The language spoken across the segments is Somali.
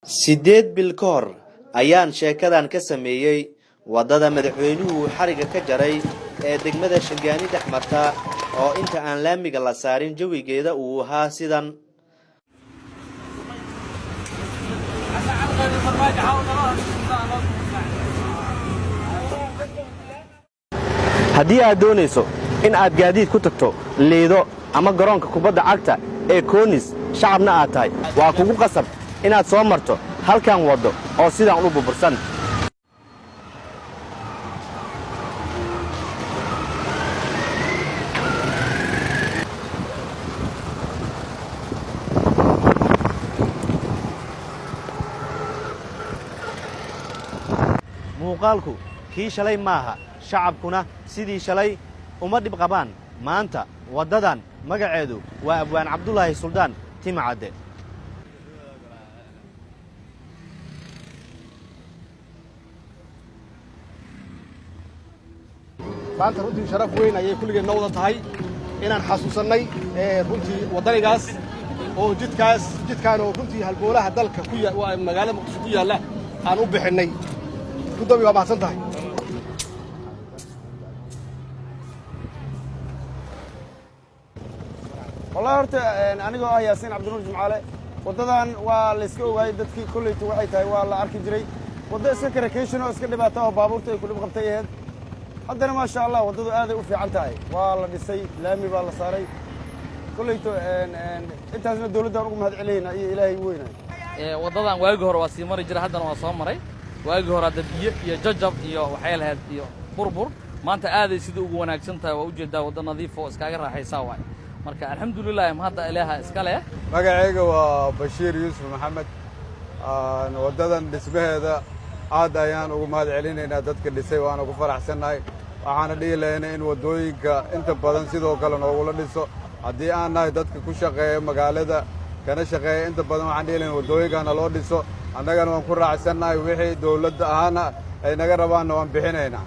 8 bil ka hor ayaan sheekadan ka sameeyey waddada madaxweynuhu xariga ka jaray ee degmada Shangaani dhex marta, oo inta aan laamiga la saarin jawigeeda uu ahaa sidan. Haddii aad doonayso in aad gaadiid ku tagto Liido ama garoonka kubadda cagta ee Koonis, shacabna aad tahay, waa kugu qasab inaad soo marto halkan waddo oo sidaan u burbursan. Muuqaalku kii shalay maaha, shacabkuna sidii shalay uma dhib qabaan. Maanta waddadan magaceedu waa Abwaan Cabdulaahi Suldaan Timacadde. Maanta runtii sharaf weyn ayay kulligeen noo wada tahay inaan xasuusannay runtii waddanigaas oo jidkaas, jidkaan oo runtii halboolaha dalka ku magaalada Muqdisho ku yaalla aan u bixinnay. Guddoomiye, waa mahadsan tahay. Wallahi horta, anigoo ah Yaasiin Cabdinuur Jimcaale, waddadan waa la iska ogaayey. Dadkii kollayta waxay tahay waa la arki jiray, waddo iska karakation oo iska dhibaata oo baabuurta ay ku dhib qabtay ahayd. Haddana maasha Allah, waddadu aaday u fiican tahay, waa la dhisay, laami baa la saaray. Kollayto intaasna dawladdaan ugu mahad celinayna iyo Ilaahay weynay. Waddadan waagii hore waa sii mari jira, haddana waa soo maray. Waagii hore hadda biyo iyo jajab iyo waxay lahayd iyo burbur. Maanta aaday sidai ugu wanaagsan tahay, waa ujeeddaa, waddo nadiif oo iskaaga raaxaysaa waay. Marka alxamdulilah, mahadda Ilaaha iska leh. Magacayga waa Bashiir Yuusuf Maxamed. Waddadan dhismaheeda aad ayaan ugu mahad celinaynaa dadka dhisay, waana ku faraxsannahay. Waxaana dhihi lahaynay in waddooyinka inta badan sidoo kale noogula dhiso. Haddii aan nahay dadka ku shaqeeya magaalada kana shaqeeya inta badan, waxaan dhihi lahayn waddooyinkana loo dhiso. Annagana waan ku raacsannahay, wixii dawladda ahaana ay naga rabaanna waan bixinaynaa.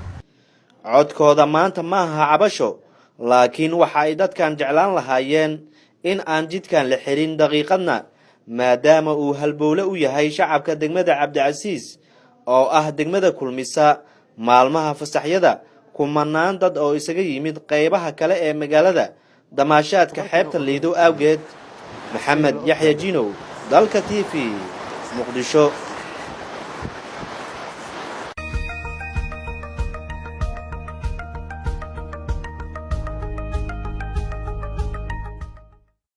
Codkooda maanta ma aha cabasho, laakiin waxa ay dadkan jeclaan lahaayeen in aan jidkan la xirin daqiiqadna, maadaama uu halbowle u yahay shacabka degmada Cabdicasiis, oo ah degmada kulmisa maalmaha fasaxyada kumanaan dad oo isaga yimid qaybaha kale ee magaalada damaashaadka xeebta Liido awgeed. Maxamed Yaxya Jinow, Dalka TV, Muqdisho.